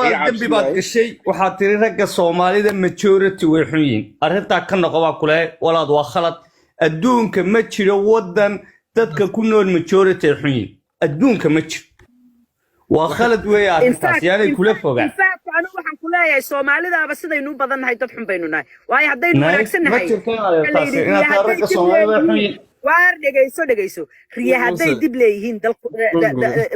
Walaal, Farxiyo dembi Cabsi baad waaye. gashay. Waxaad tiri ragga Soomaalida majority way xun yihiin. Arrintaa ka noqo baa kule walaad, waa khalad. Adduunka ma jiro waddan dadka ku nool majority ay xun yihiin. Adduunka ma jiro, waa khalad weeye In arrintaas. fact, Yaanay in kula fact, fogaan. in fact, anigu waxaan ku leeyahay Soomaalidaaba sidaynu u badan nahay dad xun baynu nahay, waayo haddaynu Nay, wanaagsan ma nahay jirto inaad waxa la taasi yidhi inaad riya tahay hadday ragga dib Soomaalida way xun leeyihiin. yihiin. Waar dhegayso, dhegayso, riya hadday Muuse. dib leeyihiin, dalku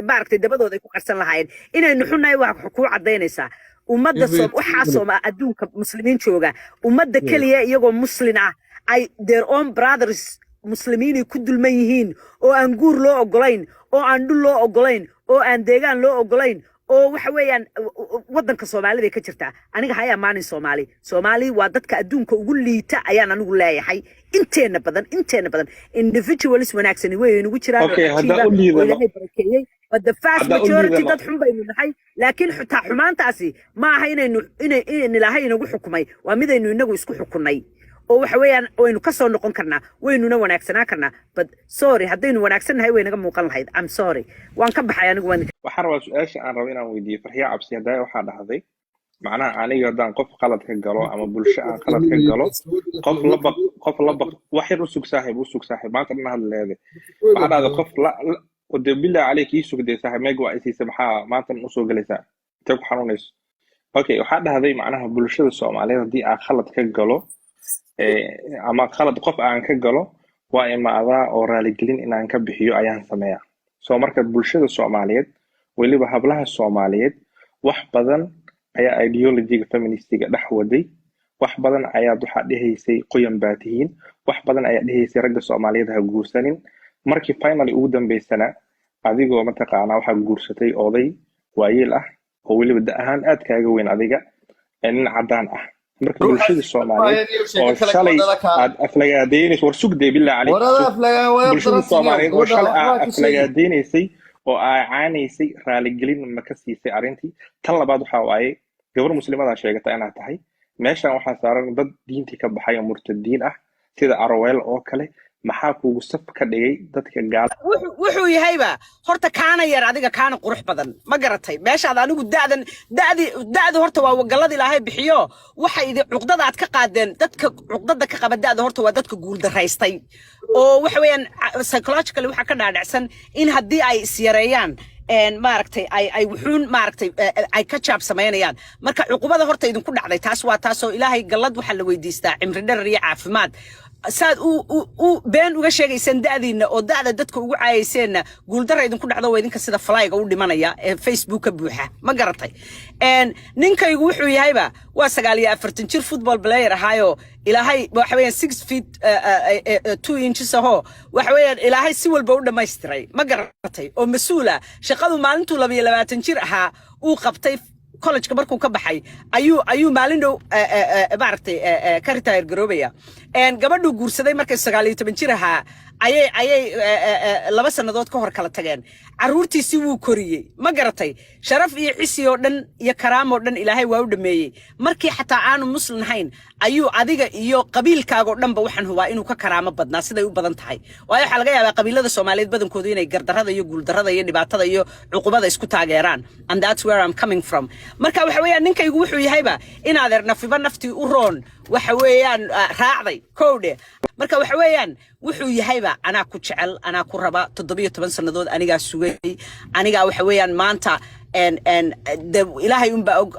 maaragtay dabadooda ay ku qarsan lahaayeen. Inaynu xunnahay waa kuu caddaynaysaa ummadda waxaa sooma adduunka muslimiin jooga, ummadda keliya iyagoo muslin ah ay their own brothers muslimiinay ku dulman yihiin, oo aan guur loo ogolayn, oo aan dhul loo ogolayn, oo aan deegaan loo ogolayn, oo waxa weeyaan waddanka Soomaalida ka jirtaa. Aniga hay ammaanin Soomaali. Soomaali waa dadka adduunka ugu liita ayaan anigu leeyahay. Inteena badan, inteena badan, individuals wanaagsani way inagu jiraan oo Okay, cajiiba haddaan u oo liidano Ilaahay barakeeyey, but the vast haddaan u majority liidano dad xun baynu nahay. Laakiin xitaa xumaantaasi ma aha inaynu inay in Ilaahay inagu xukumay, waa midaynu inagu isku xukunay, oo waxa weeyaan waynu ka soo noqon karnaa, waynuna wanaagsanaa karnaa. But sorry, haddaynu wanaagsan nahay way naga muuqan lahayd. I'm sorry, waan ka baxay anigu, waan Waxaan rabaa su-aasha aan rabo inaan weydiiyo Farxiyo Cabsi. Haddaa waxaa dhahday, macnaha aniga haddaan qof qalad ka galo ama bulsho aan qalad ka galo, qof la baq, qof la baq, wax yar u sug saaxiib, u sug saaxiib, maanta dhan hadla leede. Waxaa dhahday qof la de billah caleyk ii sugdee saaxiib, meeg waa isiisa, maxaa maanta dhan usoo gelaysaa, intee ku xanuunayso? Okay, waxaa dhahday macnaha bulshada Soomaaliyeed haddii aan khalad ka galo ama khalad qof aan ka galo, waa imaadaa oo raaligelin inaan ka bixiyo ayaan sameeyaa. So marka bulshada Soomaaliyeed, weliba hablaha Soomaaliyeed, wax badan ayaa ideologyga feministiga dhex waday. Wax badan ayaad waxaa dhehaysay qoyan baa tihiin, wax badan ayaa dhehaysay ragga Soomaaliyeed ha guursanin. Markii finally ugu dambeysana adigoo mataqaanaa waxaa guursatay oday waayeel ah oo weliba da ahaan aad kaaga weyn adiga, ee nin caddaan ah. Marka bulshada Soomaaliyeed oo shalay aad aflagaadeynayso, war sugdee, billah caleyk, Warada sug. aflagaan waa Bulshada darasiyo Soomaaliyeed oo gabadha shalay waxbaa aad ka sheegi. aflagaadeynaysay oo aa caanaysay, raaligelin ma ka siisay arrintii? Tan labaad waxaa waaye, gabar muslimadaa sheegata inaad tahay. Meeshan waxaa saaran dad diintii ka baxay oo murtadiin ah sida Aroweel oo kale. Maxaa kuugu saf ka dhigay dadka gaal? Wuxuu yahayba horta kaana yar, adiga kaana qurux badan, ma garatay? Meeshaad anigu da'dan da'di da'du horta waa wagalada Ilaahay bixiyo. Waxa idi cuqdada aad ka qaadeen, dadka cuqdada ka qaba da'da horta waa dadka guuldaraystay, oo waxa weeyaan psychologically waxaa ka dhaadhacsan in haddii ay is yareeyaan maaragtay ay wuxuun maaragtay ay ka jaab samaynayaan. Marka cuqubada horta idinku dhacday taas waa taasoo Ilaahay gallad waxaa la weydiistaa cimri dherer iyo caafimaad. Saad u been uga sheegaysaan da'diinna oo da'da dadka ugu caayayseenna, guuldara idinku dhacdo, waa idinka sida flyga u dhimanaya ee Facebook ka buuxa, ma garatay? Ninkaygu wuxuu yahayba waa 49 jir, football player ahaayo. Ilaahay waxa weeyaan 6 feet 2 inches ahoo waxa weeyaan Ilaahay si walba u dhammaystiray, ma garatay? Oo mas-uula shaqadu maalintuu 22 jir ahaa uu qabtay. Collegeka markuu ka baxay ayuu maalin dhow maaragtay ka retire garoobaya. Gabadhuu guursaday markay 19 jir ahaa ayay 2 sannadood ka hor kala tageen. Carruurtiisii wuu koriyey, ma garatay? Sharaf iyo cisi oo dhan iyo karaam oo dhan Ilaahay waa u dhameeyey. Markii xataa aanu muslim ahayn ayuu adiga iyo qabiilkaaga oo dhanba waxaan hubaa inuu ka karaamo badnaa siday u badan tahay. Waayo waxaa laga yaabaa qabiilada Soomaaliyeed badankoodu inay gardarrada iyo guuldarrada iyo dhibaatada iyo cuqubada isku taageeraan, and that's where I'm coming from. Marka waxa weeyaan ninkaygu wuxuu yahayba in adeer nafiba naftii u roon waxa weeyaan raacday kowdhe. Marka waxa weeyaan wuxuu yahayba anaa ku jecel, anaa ku raba. 17 sannadood anigaa sugay, anigaa waxa weeyaan maanta en en de Ilaahay unbaa og.